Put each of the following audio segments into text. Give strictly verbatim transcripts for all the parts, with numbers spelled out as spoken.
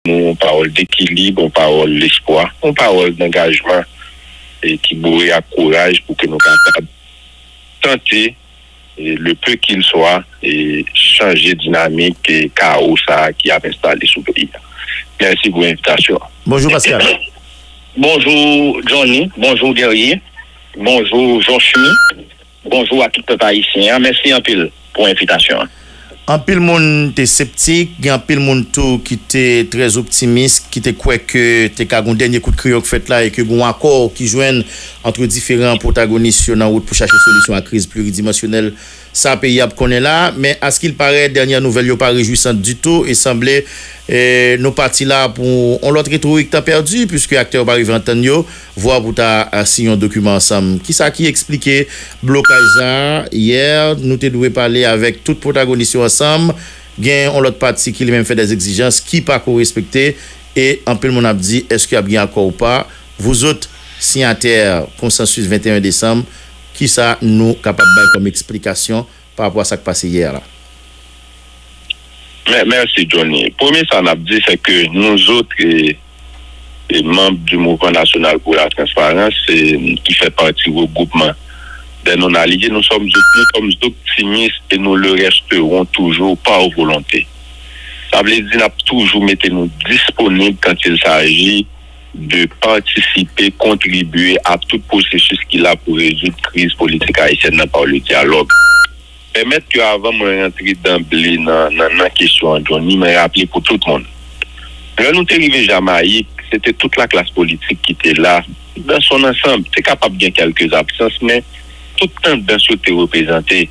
nou, yon pawòl dekilib, yon pawòl lespwa, yon pawòl dangajman e ki boure ak kouraj pou ke nou kapab tante, e, le peu qu'il soit, e chanje dinamik e kawo sa a ki ap enstale sou peyi a. Mèsi pou envitasyon an. Bonjou, Pascal. Bonjou, Johnny. Bonjou, Guerrier. Bonjou, Jochmy. Bonjou a tout pèp ayisyen an. Mèsi anpil pou envitasyon an. Anpil moun te septik, gen anpil moun tou ki te trè optimis, ki te kwè ke te ka gon dènye kout kreyon k fèt la e ke gon akò ki jwenn ant diferan pwotagonis yo nan wout pou chache solisyon a kriz pliridimansyonèl sa peyi ap konnen la. Men askilparè, dènyè nouvèl yo pa rejwisan ditou e sanble, e, nou pati la pou yon lòt retorik tan pèdi, piske aktè yo pa rive antann yo, vwa pou ta, a, siyen yon dokiman ansanm. Kisa ki eksplike blokaj sa a? Yè, nou te dwe pale avèk tout pwotagonis yo ansanm. Gen yon lòt pati ki li menm fè dè egzijans ki pa ko respekte. E anpil moun ap di, èske ap gen akò ou pa? Vous autres, sinyatè konsansis venteyen desanm, kisa nou kapab bay kòm eksplikasyon pa rapò a sa k pase yè a la? Mè-, mèsi, Johnny. Premye sa n ap di, se ke nou zòt, e, e manm di Mouvman Nasyonal pou la Transparans, e, ki fè pati regwoupman dè non aliye, nous sommes, nous sommes optimistes et nous le resterons toujours par volonté. Sa vle di n ap toujou mete nou disponib quand il s'agit de participer, kontribye a tout pwosesis ki la pou rezoud kriz politik ayisyèn nan par le dialogue. Pèmèt ke avan mwen rantre danble nan, nan, nan kesyon an, Johnny, mwen raple pou tout moun. Lè nou te rive Jamayik, se te tout laklas politik ki te la, dans son ensemble. Te kapab gen kèlke absans, men tout tandans yo te reprezante.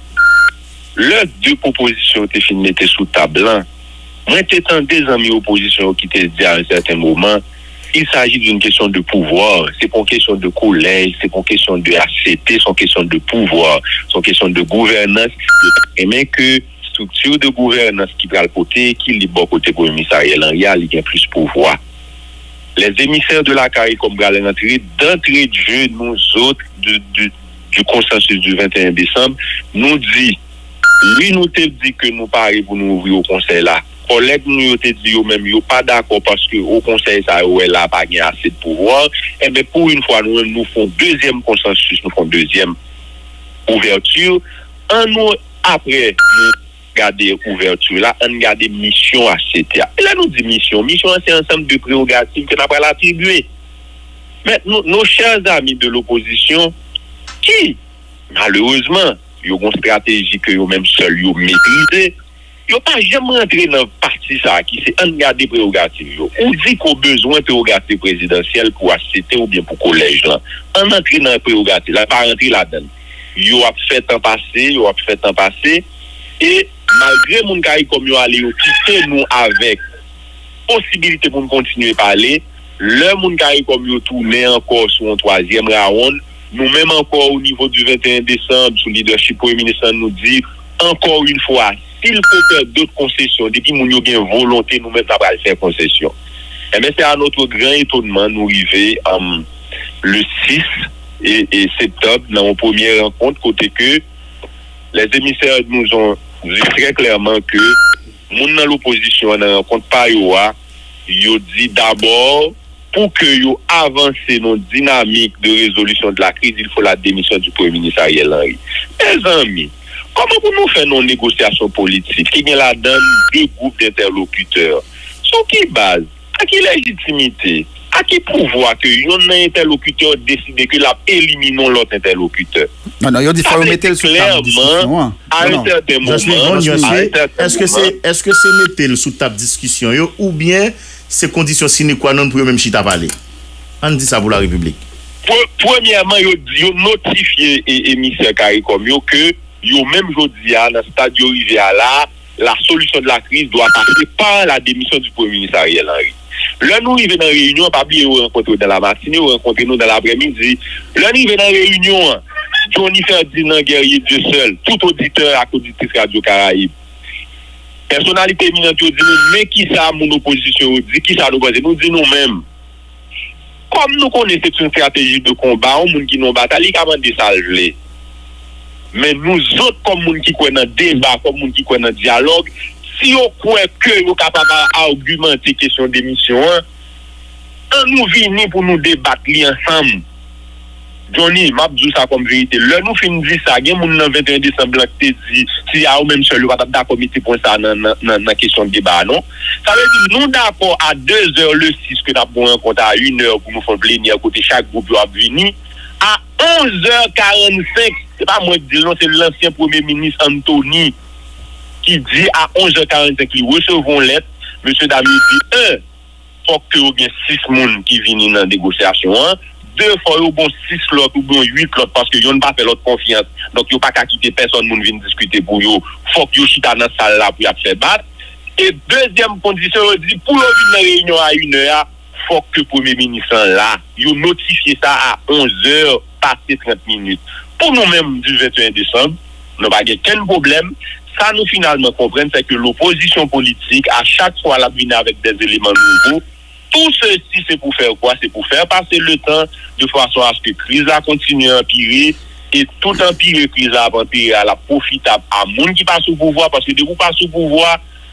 Lè de pwopozisyon yo te fin mete sou tab lan, mwen te tande zanmi opozisyon yo ki te di a yon sèten moman, il s'agit d'une question de pouvoir, se pa yon kesyon de kolèj, se pa yon kesyon de HCT, se yon kesyon de pouvwa, se yon kesyon de gouvènans. Yo ta renmen ke estrikti de gouvènans ki pral pote ekilib bò kote Premye Minis Ariel Henry a, li gen plis pouvwa. Les émissaires de la CARICOM pral rantre d'entrée de jeu, nou zòt, de, de, du consensus du venteyen desanm, nou di, wi, nou te di ke nou pare pou nou ouvri o konsèy la. Kòlèg nou yo te di yo menm yo pa dakò paske o konsèy sa yo wè la pa gen ase de pouvwa. Enben, pou yon fwa, nou menm nou fè yon dezyèm konsansis, nou fè yon dezyèm ouvèti. An nou, apre nou gade ouvèti la, ann gade misyon HCT a. E lè nou di misyon, misyon an se ansanm de prerogativ ke n ap pral atribye. Men, nou, nos chers amis de l'opposition, ki, malerezman, yo gon estrateji ke yo menm sèl yo metrize, yo pa janm rantre nan pati sa a ki se ann gade prerogativ yo. Ou di ke w bezwen prerogativ prezidansyèl pou HCT oubyen pou kolèj lan. Ann antre nan prerogativ la, pa rantre ladan l. Yo ap fè tan pase, yo ap fè tan pase, e malgre moun CARICOM yo ale, yo kite nou avèk posibilite pou n kontinye pale. Lè moun CARICOM yo tounen ankò sou yon twazyèm rawonn, nou menm ankò o nivo di venteyen desanm, sou lidèchip Premye Minis lan, nou di, encore une fois, s'il faut faire d'autres concessions, depi moun yo gen volonte, nou menm n ap pral fè konsesyon. Enben, c'est à notre grand étonnement, nou rive, um, le sis e, e septanm, nan yon premye rankont kote ke les émissaires nous ont dit très clairement que moun nan lopozisyon an nan rankont pa yo a, yo di dabò, pou ke yo avanse nan yon dinamik de résolution de la crise, il faut la démission du Premier ministre Ariel Henry. Mezanmi, kòman pou nou fè nan yon negosyasyon politik ki gen ladan l de gwoup dentèlokitè? Sou ki baz? A ki lejitimite? A ki pouvwa ke yonn nan entèlokitè yo deside ke l ap elimine yon lòt entèlokitè? Non, non, yo di fò yo mete l sou tab diskisyon an. Non, non. Jocelyn, Jocelyn, èske se, èske se mete l sou tab diskisyon yo oubyen se kondisyon sine qua non pou yo menm chita pale? Ann di sa pou larepiblik. Pre-, premyèman, yo, yo notifye e, emisè CARICOM yo ke yo menm jodi a, nan stad yo rive a la, la solution de la crise doit passer par la démission du Premier ministre Ariel Henry. Lè nou rive nan reyinyon an, pa bliye yo rankontre w nan lamatin, yo rankontre nou nan laprèmidi. Lè n rive nan reyinyon an, Johnny Ferdinand Guerrier Dieuseul, tout oditè ak oditris Radio Caraïbe, pèsonalite eminant yo di nou, men kisa moun opozisyon yo di, kisa nou panse. Nou di nou menm, kòm nou konnen se yon estrateji de konba, yon moun ki nan yon batay, li ka mande sa l vle. Men nou zòt, kòm moun ki kwè nan deba, kòm moun ki kwè nan dyalòg, Si yo kwè ke yo kapab a- agimante kesyon demisyon an, ann nou vini pou nou debat li ansanm. Johnny, m ap di w sa kòm verite. Lè nou fin di sa, gen moun nan venteyen desanm lan ki te di, si a yo menm sèl, yo pa t ap dakò mete pwen sa nan, nan, nan, nan kesyon deba a, non. Sa vle di, nou dakò a de zè le sis ke n ap gon rankont a inè pou nou fè yon plenyè kote chak gwoup yo ap vini. A onz è karannsenk, se pa mwen ki di l, non, se lansyen premye minis Anthony ki di a onz è karannsenk li resevwa yon lèt, mesye dam yo di, en, fòk ke yo gen sis moun ki vini nan negosyasyon an. De, fò yo gon sis lòt oubyen uit lòt, paske yonn pa fè lòt konfyans. Donk, yo pa ka kite pèsòn moun vin diskite pou yo. Fòk yo chita nan sal la pou y ap fè bat. E dezyèm kondisyon, yo di, pou yo vin nan reyinyon a inè a, fòk ke premye minis lan la. Yo notifye sa a onz è pase trant minit. Pou nou menm, di venteyen desanm, nou pa gen kenn pwoblèm. Sa nou finalman konprann, se ke lopozisyon politik, a chak fwa, l ap vini avèk dè eleman nouvo. Tout ceci, c'est pour faire quoi? C'est pour faire passer le temps de façon à ce que kriz la kontinye anpire, e tout anpire kriz la ap anpire a, l ap pwofitab a moun ki pa sou pouvwa, paske depi w pa sou pouvwa,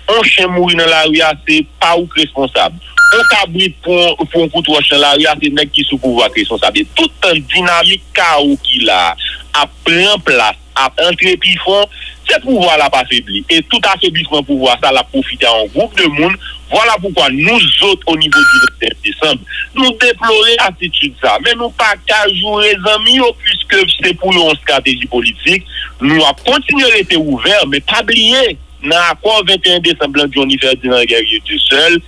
on chen mouri nan lari a, se pa ou k responsab. On kabrit pran, pran kout wòch nan lari a, se nèg ki sou pouvwa k responsab. E tout tan dinamik kawo ki la a ap pran plas, ap antre pi fon, se pouvwa l ap afebli. E tout afeblisman pouvwa sa, l ap pwofite a yon gwoup de moun. Vwala poukwa nou zòt, o nivo di venteyen desanm, nou deplore atitid sa. Men nou pa ka joure zanmi yo, piske se pou yo yon estrateji politik. Nou ap kontinye rete ouvè, men pa bliye, nan akò venteyen desanm lan, Johnny Ferdinand Guerrier Dieuseul,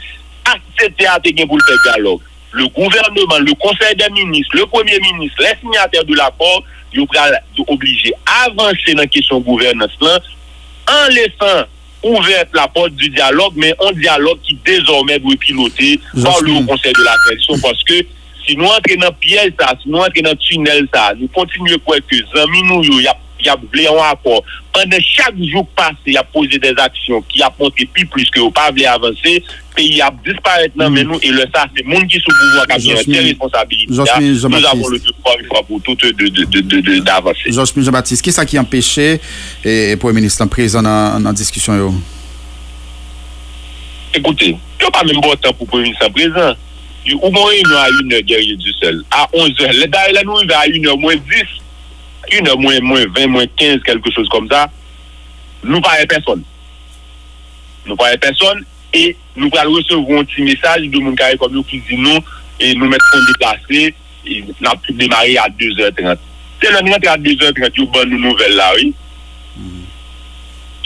H C T a te gen pou l fè dyalòg. Le gouvernement, le conseil des ministres, le premier ministre, les signataires de l'accord, yo pral, yo oblije avanse nan kesyon gouvènans lan, an lesan ouvè lapòt di dyalòg, men on dyalòg ki dezòmè dwe pilote pa le Haut Conseil de la Transition, paske si nou antre nan pyèj sa, si nou antre nan tinèl sa, nou kontinye kwè ke zanmi nou yo, y ap, y ap vle yon akò, pandan chak jou k pase, y ap poze dè aksyon ki ap montre pi plis ke yo pa vle avanse, peyi a ap disparèt nan men nou, e lè sa, se moun ki sou pouvwa k ap gen antè responsabilite a. Nous avons le devoir, une fois pour toutes, de, de, de, de, de, d'avancer. Jochmy Jean Baptiste, kisa ki anpeche e, e premye minis lan prezan nan, nan diskisyon yo? Ekoute, yo pa menm ba w tan pou premye minis lan prezan. Yo, ou gon reyinyon a inè, Guerrier Dieuseul. A onz è, lè, dayè, lè nou rive a inè mwens dis, inè mwens, mwens ven, mwens kenz, kèlke choz kòmsa, nou pa wè pèsòn. Nou pa wè pèsòn, e nou pral resevwa yon ti mesaj de moun Karikòm yo ki di nou, e nou mèt konn deplase, e n ap demare a de zè trant. Se lè n rantre a de zè trant, yo ban nou nouvèl la, wi.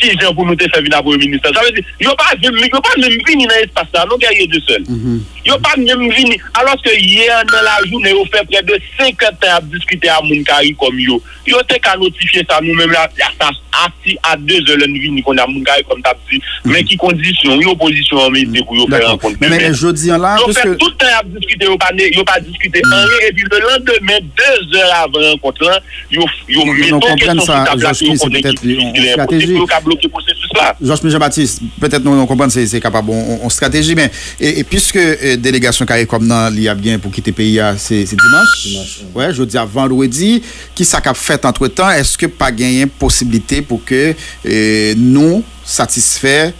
Kijan pou nou te fè vin a premye minis la? Sa vle di, yo pa vin, yo pa menm vini nan espas la, non, Guerrier Dieuseul. Yo pa menm vini. Alòske yè nan lajounen, yo fè prè de senkant tan y ap diskite a moun Karikòm yo. Yo te ka notifye sa nou menm la, a, sa, a, si a de zè lè n vini, kounye a moun Karikòm t ap di, men ki kondisyon, wi, opozisyon an mete pou yo fè rankont demen. Men, men jodi an la, yo fè tout tan y ap diskite, yo pa ne, yo pa diskite anyen, epi le landemen, de zè avan rankont lan, yo, yo mete yon kesyon sou tab la ke yo konnen ki difisil e enposib pou yo ka bloke pwosesis la. Jochmy Jean Baptiste, petèt nou, nou konprann se, se kapab yon, yon, yon estrateji, men, e, e piske, e, delegasyon Karikòm nan, li ap gen pou kite peyi a, se, se dimanch. Dimanch, wi. Wè, jodi a vandredi, kisa k ap fèt antretan? Èske pa genyen posiblite pou ke, e, nou satisfè,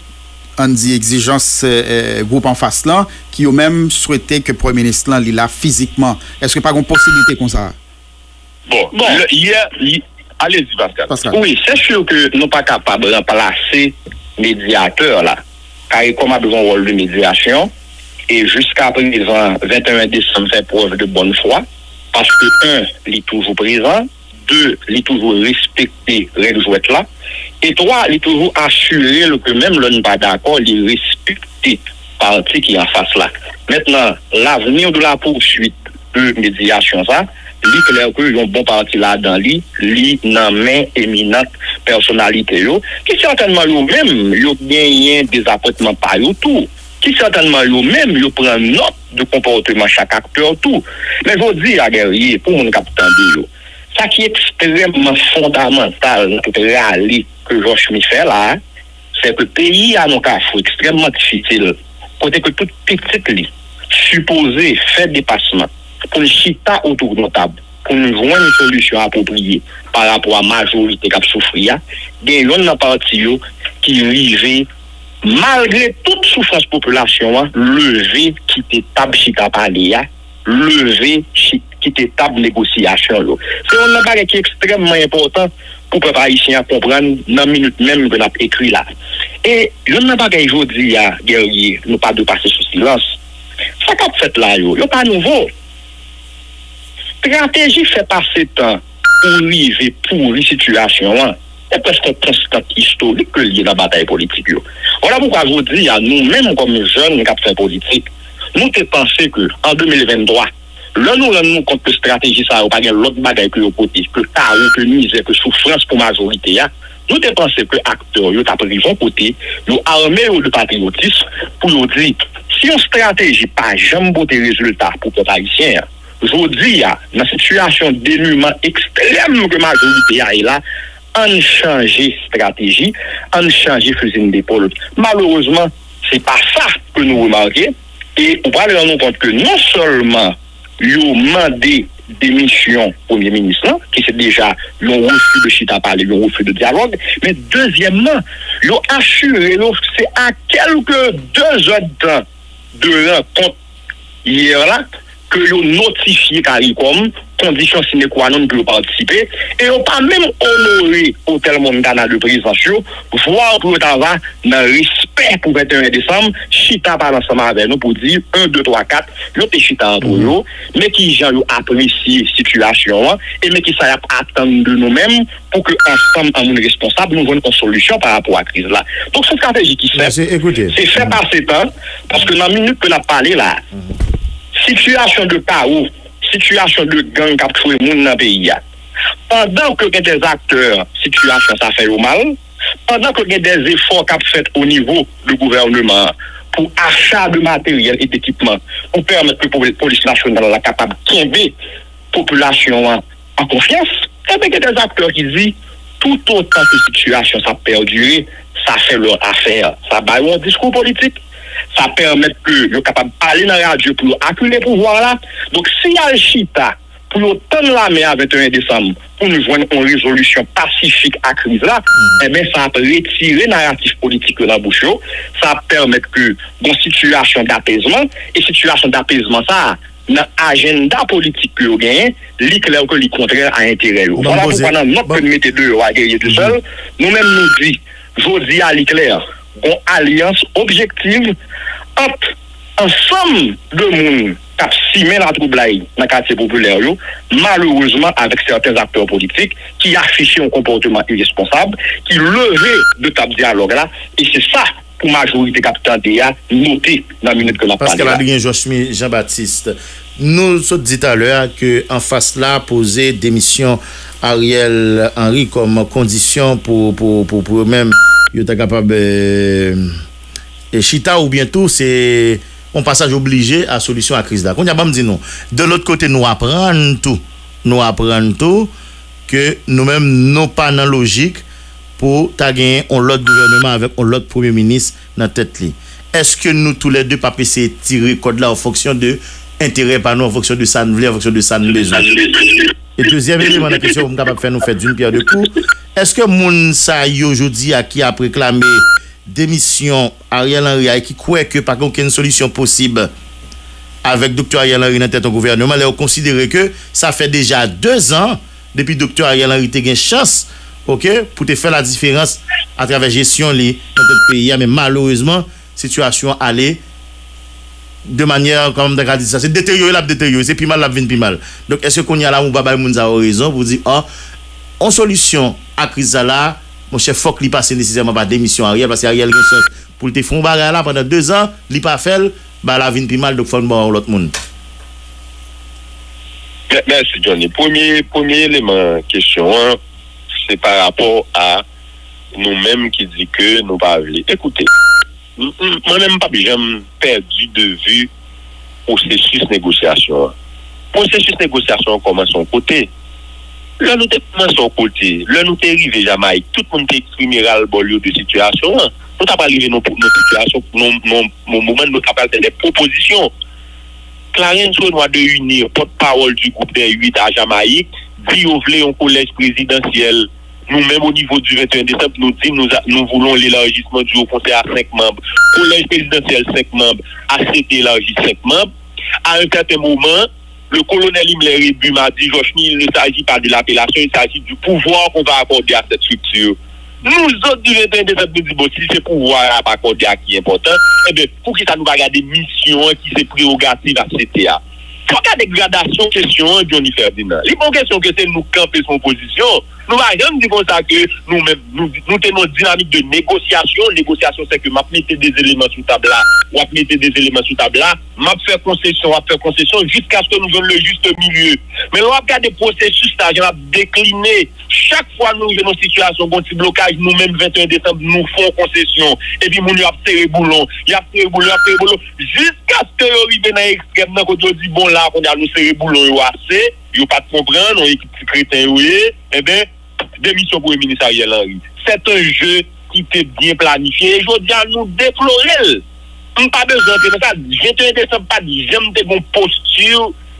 ann di, egzijans, e, e, gwoup anfas lan, ki yo menm swete ke premye minis lan, li la fizikman? Èske pa gen posiblite konsa? Bon, bon. Lè, yè, li, alezi, Pascal. Pascal. Wi, se si ke nou pa kapab ranplase medyatè la. Karikòm ap jwe yon wòl de medyasyon, e jiska prezan, venteyen desanm fè prèv de bòn fwa, paske, en, li toujou prezan, de, li toujou respekte règ jwèt la, e twa, li toujou asire l ke menm lè n pa dakò, li respekte pati ki anfas la. Mentnan, l'avenir de la poursuite de medyasyon sa, li klè ke yon bon pati ladan li, li nan men eminant pèsonalite yo, ki sètènman yo menm, yo genyen dezapwentman pa yo tou, ki sètènman yo menm, yo pran nòt de konpòteman chak aktè tou. Men jodi a, Guerrier, pou moun k ap tande yo, sa ki ekstrèmman fondamantal nan tout rale ke Jochmy fè la a, se ke peyi a nan yon kafou ekstrèmman difisil, kote ke tout pitit li sipoze fè depasman pou l chita otou yon tab, pou n jwenn solisyon apwopriye pa rapò a majorite k ap soufri a, gen yonn nan pati yo ki rive malgre tout soufrans popilasyon an, leve kite tab chita pale a, leve chi- kite tab negosyasyon yo. Se youn nan bagay ki ekstrèmman enpòtan pou pèp ayisyen an konprann nan minit menm ke n ap ekri la. E youn nan bagay jodi a, Guerrier, nou pa dwe pase sou silans. Sa k ap fèt la yo, yo pa nouvo. Estrateji fè pase tan pou rive pouri sitiyasyon an, se prèske yon konstant istorik ke l ye nan batay politik yo. Vwala poukwa jodi a, nou menm kòm jèn k ap fè politik, nou te panse ke an de mil venntwa, lè nou rann nou kont ke estrateji sa yo pa gen lòt bagay ke yo pote ke kawo, ke mizè, ke soufrans pou majorite a, nou te panse ke aktè yo t ap rive yon kote, yo ame yo de patriyotis pou yo di, si yon estrateji pa janm pote rezilta pou pèp ayisyen an, jodi a, nan sitiyasyon deniman ekstrèm ke majorite a ye la, ann chanje estrateji, ann chanje fizi n depòl. Malerezman, se pa sa ke nou remake, e ou pral rann ou kont ke non sèlman yo mande demisyon premye minis lan, ki se deja yon refi de chita pale, yon refi de dyalòg, men dezyèmman, yo asire yo se a kèlke de zèdtan de rankont yè la ke yo notifye CARICOM kondisyon sine qua non pou yo patisipe, e yo pa menm onore Otèl Montana de prezans yo, vwa pou yo ta va nan respè pou venteyen desanm, chita pale ansanm avè nou pou di en, de, twa, kat, yo te chita antre yo, men ki jan yo apresye sitiyasyon an, e men ki sa y ap atann de nou menm, pou ke ansanm an moun responsab, nou jwenn yon solisyon pa rapò a kriz la. Donk, se estrateji ki fèt, se fè pase tan, paske nan minit ke n ap pale la, sitiyasyon de kawo, sitiyasyon de gang k ap touye moun nan peyi a, pandan ke gen dè aktè, sitiyasyon sa fè yo mal, pandan ke gen dè efò k ap fèt o nivo de gouvèneman an pou acha de materyèl e dekipman pou pèmèt ke po- polis nasyonal la kapab kenbe popilasyon an an konfyans, enben, gen dè aktè ki di, toutotan ke sitiyasyon sa ap pèdire, sa fè lè afè. Sa ba yo yon diskou politik, sa pèmèt ke yo kapab pale nan radyo pou yo akile pouvwa la. Donk, si y al chita pou yo tann lame a venteyen desanm pou nou jwenn yon rezolisyon pasifik a kriz la, enben, sa ap retire naratif politik yo nan bouch yo, sa ap pèmèt ke gon sitiyasyon dapezman, e sitiyasyon dapezman sa a, nan ajanda politik ke yo genyen, li klè ke li kontrè a enterè yo. Vwala poukwa nan nòt ke n mete deyò a, Guerrier Dussel, nou menm nou di, jodi a li klè, gon alyans objektif ant ansanm de moun k ap simen latwoublay nan katye popilè yo, malerezman avèk sèten aktè politik ki afiche yon konpòteman iresponsab, ki leve de tab dyalòg la, e se sa pou majorite k ap tande a note nan minit ke n ap pale la. Pascal Adrien Jochmy Jean Baptiste, nou sot di talè a ke anfas la poze demisyon Ariel Henry kòm kondisyon pou, pou, pou, pou yo menm, yo ta kapab, eh, chita oubyen tou se yon pasaj oblije a solisyon a kriz la. Kounye a, ban m di nou, de lòt kote, nou aprann tou, nou aprann tou ke nou menm, nou pa nan lojik pou ta genyen yon lòt gouvèneman avèk yon lòt premye minis nan tèt li. Èske nou toulède p ap eseye tire kòd la an fonksyon de enterè pa nou, an fonksyon de sa n vle, an fonksyon de sa n bezwen? E dezyèm eleman nan kesyon pou m kapab fè nou fè d'une pierre deux coups, èske moun sa yo jodi a ki ap reklame demisyon Ariel Henry a e ki kwè ke pa gen okenn solisyon posib avèk Doktè Ariel Henry nan tèt yon gouvèneman, lè yo konsidere ke sa fè deja dezan depi Doktè Ariel Henry te gen chans, oke, pou te fè ladiferans atravè jesyon li nan tèt peyi a, men malerezman, sitiyasyon an ale de manyè, kòman m ta ka di sa, se deteryore l ap deteryore, se pi mal l ap vin pi mal. Donk, èske kounye a la, ou pa bay moun sa yo rezon pou di, ah, yon solisyon a kriz sa la, monchè, fòk li pase nesesèman pa demisyon Ariel, paske Ariel gen chans pou l te fè yon bagay la pandan dezan, li pa fè l, bagay la vin pi mal, donk fò n ba yon lòt moun. Mè- Mèsi, Johnny. Premye, premye eleman kesyon an, se pa rapò a nou menm ki di ke nou pa vle. Ekoute, m- m- mwen menm, m p ap janm pèdi de vi pwosesis negosyasyon an. Pwosesis negosyasyon an kòmanse yon kote. Lè nou te kòmanse yon kote, lè nou te rive Jamayik, tout moun te eksprime ralbòl yo de sitiyasyon an. Nou ta pral rive nan nan sitiyasyon, nan nan- nan moman nou ta pral fè de pwopozisyon. Clarence Renois de Unir, pòtpawòl du groupe des huit a Jamayik, di yo vle yon kolèj prezidansyèl Nou menm, au niveau du vingt et un décembre, nous dit nous, a- nous voulons l'élargissement du Haut Conseil à cinq membres. Collège présidentiel, cinq membres, A C T élargi, cinq membres. À un certain moment, le colonel Himmler Rébu m'a dit, Jochny, il ne s'agit pas de l'appellation, il s'agit du pouvoir qu'on va accorder à cette structure. Nous autres du vingt et un décembre, nous disons, bon, si c'est pouvoir à accorder à qui est important, eh bien, pour qui ça nous va garder mission qui c'est prérogative à C T A? Fò gade gradasyon kesyon an, Johnny Ferdinand. Li pa yon kesyon ke se nou k kanpe sou yon pozisyon. Nou pa janm di konsa ke nou menm, nou, nou te nan yon dinamik de negosyasyon. Negosyasyon, se ke m ap mete de eleman sou tab la, w ap mete de eleman sou tab la, m ap fè konsesyon, w ap fè konsesyon, jiskaske nou jwenn le juste milieu. Men lè w ap gade pwosesis la, jan l ap dekline, chak fwa nou rive nan sitiyasyon, gon ti blokaj, nou menm, venteyen desanm, nou fè yon konsesyon. Epi moun yo ap sere boulon, y ap sere boulon, y ap sere boulon, jiskaske yo rive nan ekstrèm nan, kote yo di, bon, la, kounye a, nou sere boulon yo ase, yo pa t konprann, yon ekip ti kreten yo ye, enben, demisyon Premye Minis Ariel Henry. C'est un jeu ki te byen planifye, e jodi a, nou deplore l. M pa bezwen antre nan sa, venteyen desanm pa t janm te gon posti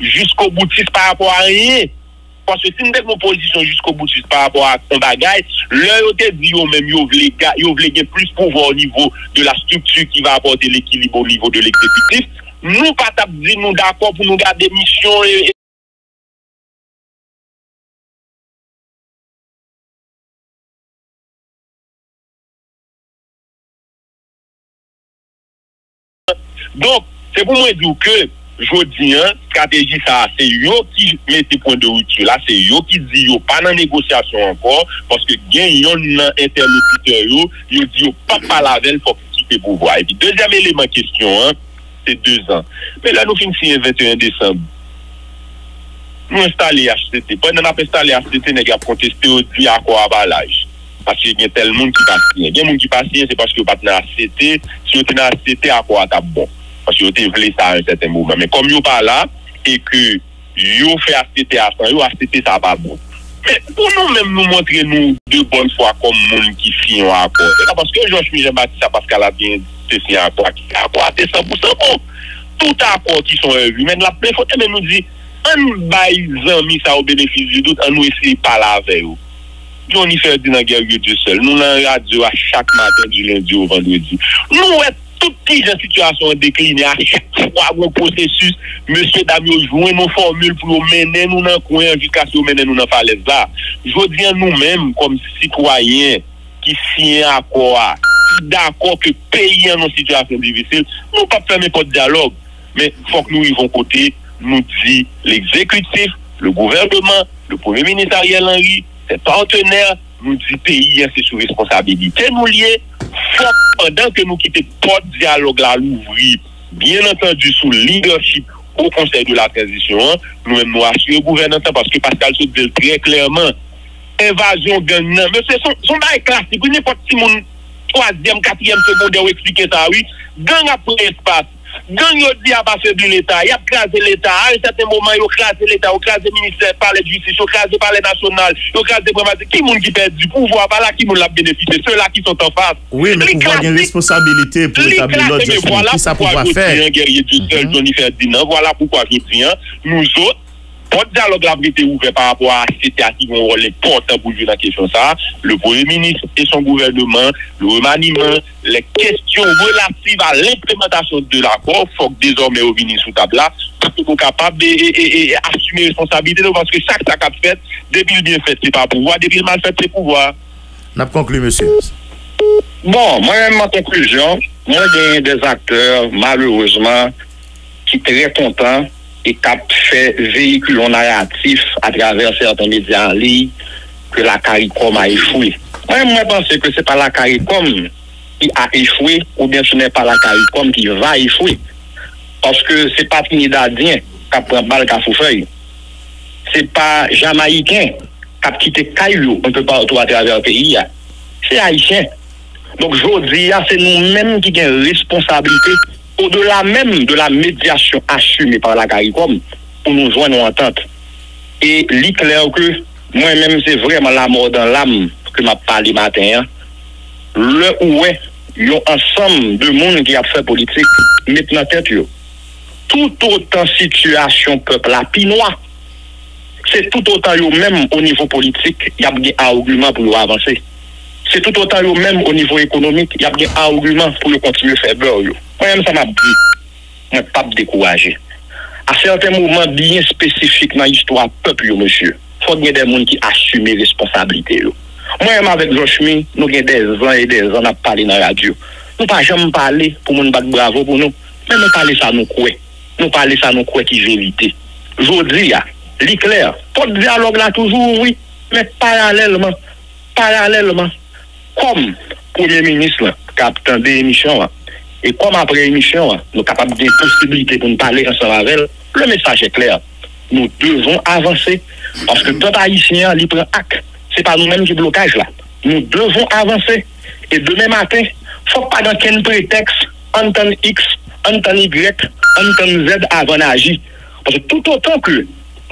jiskoboutis pa rapò a anyen. Paske si n te gon pozisyon jiskoboutis pa rapò a yon bagay, lè yo te di yo menm yo vle ga- yo vle gen plis pouvwa o nivo de la strikti ki va apòte lekilib o nivo de legzekitif, nou pa t ap di nou dakò pou nou gade misyon e, Donk, se pou mwen di w ke jodi a, estrateji sa a, se yo ki mete pwen de ripti la, se yo ki di yo pa nan negosyasyon ankò, paske gen yonn nan entèlokitè yo, yo di yo p ap pale avè l, fòk li kite pouvwa. Epi dezyèm eleman kesyon an, se dezan. Men lè nou fin siyen venteyen desanm, nou enstale H C T. Pandan n ap enstale H C T, nèg yo ap konteste, yo di akò a pa laj. Paske gen tèl moun ki pa siyen. Gen moun ki pa siyen, se paske yo pa t nan H C T. Si yo te nan H C T, akò a t ap bon. Paske yo te vle sa a yon sèten moman. Men kòm yo pa la, e ke yo fè H C T a san yo, H C T sa a pa bon. Men pou nou menm, nou montre nou de bòn fwa kòm moun ki siyen yon akò. Se pa paske Jochmy Jean Baptiste a Pascal Adrien te siyen akò a, ki akò a te san pou san bon. Tout akò ki se yon èv imèn, l ap plen fot. Enben, nou di, ann bay zanmi sa yo benefis di dout, ann nou eseye pale avè yo. Johnny Ferdinand Guerrier Dieuseul, nou nan radyo a chak maten, di lendi o vandredi. Nou wè tout kijan sitiyasyon an dekline a chak fwa gon pwosesis, mesye dam yo jwenn yon fòmil pou yo mennen nou nan kwen an jiskaske yo mennen nou nan falèz la. Jodi a, nou menm, kòm sitwayen ki siyen akò a, ki dakò ke peyi an nan sitiyasyon difisil, nou p ap fèmen pòt dyalòg. Men fòk nou rive yon kote, nou di legzekitif, le gouvènman, le premye minis Ariel Henry, ses partenaires, nou di peyi an se sou responsabilite nou l ye. Fòk, pandan ke nou kite pòt dyalòg la louvri, byen antandi sou lidèchip o Konsèy de la Tranzisyon an, nou menm nou asire gouvènans lan, paske Pascal sot di l trè klèman, envazyon gang nan, mesye, se yon, se yon bagay klasik, wi, nenpòt timoun twazyèm, katriyèm segondè ou eksplike sa, wi. Gang ap pran espas. Gang yo di y ap afebli Leta, y ap kraze Leta. A yon sèten moman, yo kraze Leta, yo kraze ministè, palè jistis, yo kraze palè nasyonal, yo kraze primatir. Ki moun ki pèdi? Pouvwa pa la, ki moun l ap benefisye? Sela ki sont en face. Wi, men pouvwa gen responsabilite pou etabli lòd, Jochny. Kisa pouvwa fè? Vwala poukwa jodi an, Guerrier Dieuseul, Johnny Ferdinand, vwala poukwa jodi an, nou zòt, pòt dyalòg la ap rete ouvè pa rapò a H C T a ki gen yon wòl enpòtan pou l jwe nan kesyon sa a. Le Premye Minis e son gouvènman, le remaniman, lè kesyon relativ a lenplemantasyon de lakò, fòk dezòmè yo vini sou tab la, pou ke nou kapab e, e, e, e, asime responsabilite nou, paske chak sa k ap fèt, depi l byen fèt, se pa pouvwa, depi l mal fèt, se pouvwa. N ap konkli, mesye. Bon, mwen menm, an konklizyon, mwen genyen de aktè, malerezman, ki trè kontan e k ap fè veyikile yon naratif atravè sèten medya an liy ke la CARICOM a echwe. Mwen, mwen panse ke se pa la CARICOM ki a echwe oubyen ce n'est pas la CARICOM qui va échouer. Paske se pa Trinidadyen k ap pran bal Kafou Fèy. Se pa Jamayiken k ap kite kay yo un peu partout atravè peyi a. Se Ayisyen. Donk, jodi a, se nou menm ki gen responsablite, au-delà même de la médiation assumée par la CARICOM, pou nou jwenn yon antant. E li klè ke mwen menm, se vrèman la mort dans l'âme ke m ap pale maten an. Lè ou wè yon ansanm de moun ki ap fè politik met nan tèt yo, toutotan sitiyasyon pèp la pi nwa, Se toutotan yo menm o nivo politik, y ap gen agiman pou yo avanse. Se toutotan yo menm o nivo ekonomik, y ap gen agiman pou yo kontinye fè bè yo. Mwen menm sa m ap di, mwen p ap dekouraje. A sèten moman byen espesifik nan istwa pèp yo, mesye, fòk gen de moun ki asime responsablite yo. Mwen menm avèk Jochmy, nou gen de zan e de zan n ap pale nan radyo. Nou pa janm pale pou moun bat bravo pou nou, men nou pale sa nou kwè. Nou pale sa nou kwè ki verite. Jodi a, li klè, pòt dyalòg la toujou ouvri, men paralèlman, paralèlman, kòm premye minis lan k ap tande emisyon an, e kòm apre emisyon an, nou kapab gen posiblite pou n pale ansanm avè l, le message est clair. Nous devons avancer, paske pèp ayisyen an, li pran ak. Se pa nou menm ki blokaj la. Nous devons avancer. E demen maten, fòk pa gen kenn pretèks, ann tann X, ann tann Y, ann tann Z avan n aji. Paske toutotan ke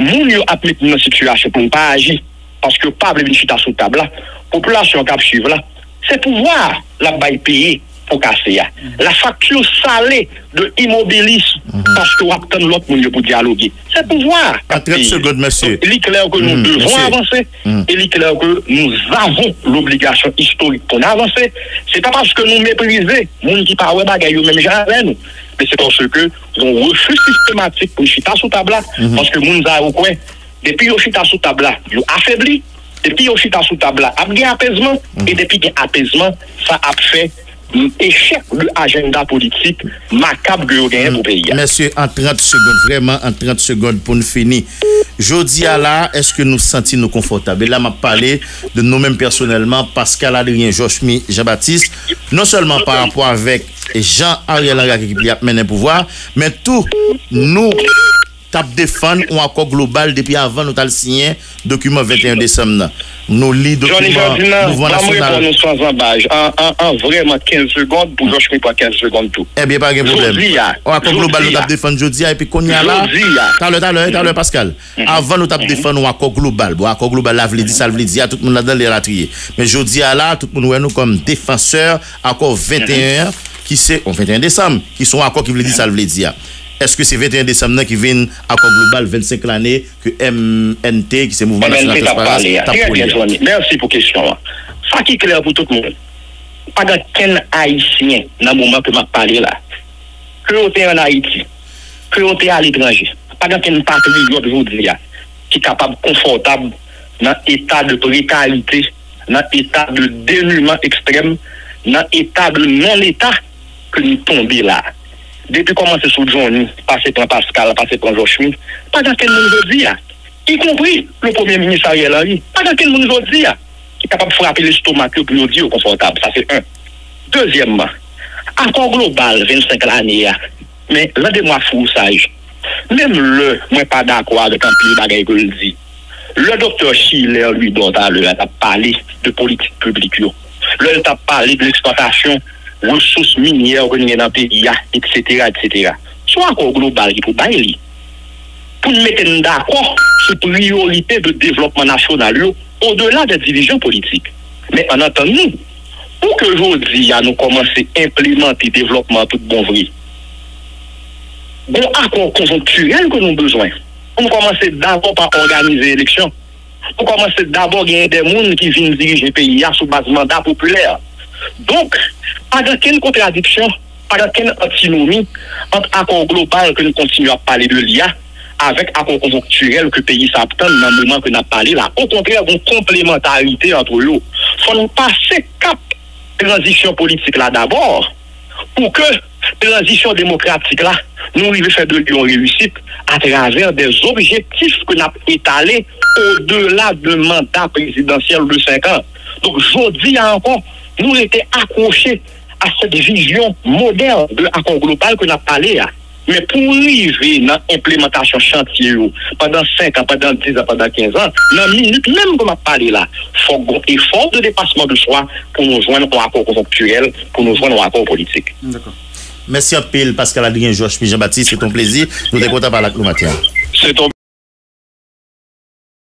moun yo ap met nou nan sitiyasyon pou n pa aji, paske yo pa vle vin chita sou tab la, popilasyon an k ap swiv la, se pouvwa a l ap bay peye pou kase a. La facture salée de immobilisme, paske w ap tann lòt moun yo pou dyaloge. Se pouvwa a k ap peye. An trant segonn, mesye. Donk, li klè ke nou devon avanse, e li klè ke nous avons l'obligation historique pou n avanse. Se pa paske nou meprize moun ki pa wè bagay yo menm jan avè nou, men se paske yon refi sistematik pou n chita sou tab la, paske moun sa yo kwè, depi yo chita sou tab la, yo afebli, depi yo chita sou tab la, ap gen apezman, e depi gen apezman, sa ap fè echèk de ajanda politik makab ke yo genyen pou peyi a. Mesye, an trant segonn, vrèman, an trant segonn pou n fini. Jodi a la, èske nou santi nou konfòtab? E la, m ap pale de nou menm pèsonèlman, Pascal Adrien Jochmy Jean Baptiste, non sèlman pa rapò avèk jan Ariel Henry ak ekip li ap mennen pouvwa, men tou nou t ap defann yon akò global depi avan nou t al siyen dokiman venteyen desanm nan. Nou li dokiman Mouvman Nasyonal. Johnny Ferdinand, ban m reponn ou san zanbaj. An, an, an vrèman kenz segonn, pou Jochmy pran kenz segonn tou. Ebyen, pa gen pwoblèm. Jodi a, yon akò global nou t ap defann jodi a, epi kounye a la, talè, talè, talè, Pascal. Avan nou t ap defann yon akò global. Bon, akò global la vle di sa l vle di a, tout moun ladan l elatriye. Men jodi a la, tout moun wè nou kòm defansè akò venteyen an, ki se, bon, venteyen desanm, ki se yon akò ki vle di sa l vle di a. Èske se venteyen desanm nan ki vin akò global vennsenk lane ke M N T, ki se Mouvman Nasyonal Transparans, t ap prône a? Trè byen, Johnny. Mèsi pou kesyon an. Sa ki klè pou tout moun, pa gen kenn Ayisyen nan moman ke m ap pale la, ke yo te ann Ayiti, ke yo te aletranje, pa gen kenn patriyòt jodi a ki kapab konfòtab nan eta de prekarite, nan eta de deniman ekstrèm, nan eta de non-leta ke nou tonbe la. Depi kòmanse sou Johnny, pase pran Pascal, pase pran Jochmy, pa gen kenn moun jodi a, ikonpri le premye minis Ariel Henry, pa gen kenn moun jodi a ki kapab frape lestomak yo pou yo di yo konfòtab. Sa se en. Dezyèmman, akò global vennsenk lane a, men rande mwa fou saj. Menm lè mwen pa dakò avèk anpil bagay ke l di, lè Doktè Schiller Louidor talè a t ap pale de politik piblik yo, lè l t ap pale de leksplwatasyon resous minyè ke n gen nan peyi a, etsetera, etsetera, se yon akò global ki pou bay li, pou n mete n dakò sou priyorite de devlòpman nasyonal yo, odela de divizyon politik. Men ann atann nou, pou ke jodi a nou kòmanse enplimante devlòpman an tout bon vre, gon akò konjonktirèl ke nou bezwen pou n kòmanse dabò pa òganize eleksyon, pou kòmanse dabò genyen de moun ki vin dirije peyi a sou baz manda popilè. Donk, pa gen kenn kontradiksyon, pa gen kenn antinomi ant akò global ke n kontinye ap pale de li a avèk akò konjonktirèl ke peyi sa ap tann nan moman ke n ap pale la. Okontrè, gen yon konplemantarite ant yo. Fò n pase kap tranzisyon politik la dabò, pou ke tranzisyon demokratik la, nou rive fè de li yon reyisit atravè de objektif ke n ap etale odela de manda prezidansyèl de senk an. Donk, jodi a ankò, nou rete akwoche a cette vision moderne de akò global ke n ap pale a. Men pou rive nan enplimantasyon chantye yo pandan senk an, pandan diz an, pandan kenz an, nan minit menm ke m ap pale la, fòk gon efò de depasman de swa pou nou jwenn yon akò konjonktirèl, pou nou jwenn yon akò politik. Dakò. Mèsi anpil, Pascal Adrien Jochmy Jean Baptiste. Se t on plezi. Nou te kontan pale ak nou maten an. Se t on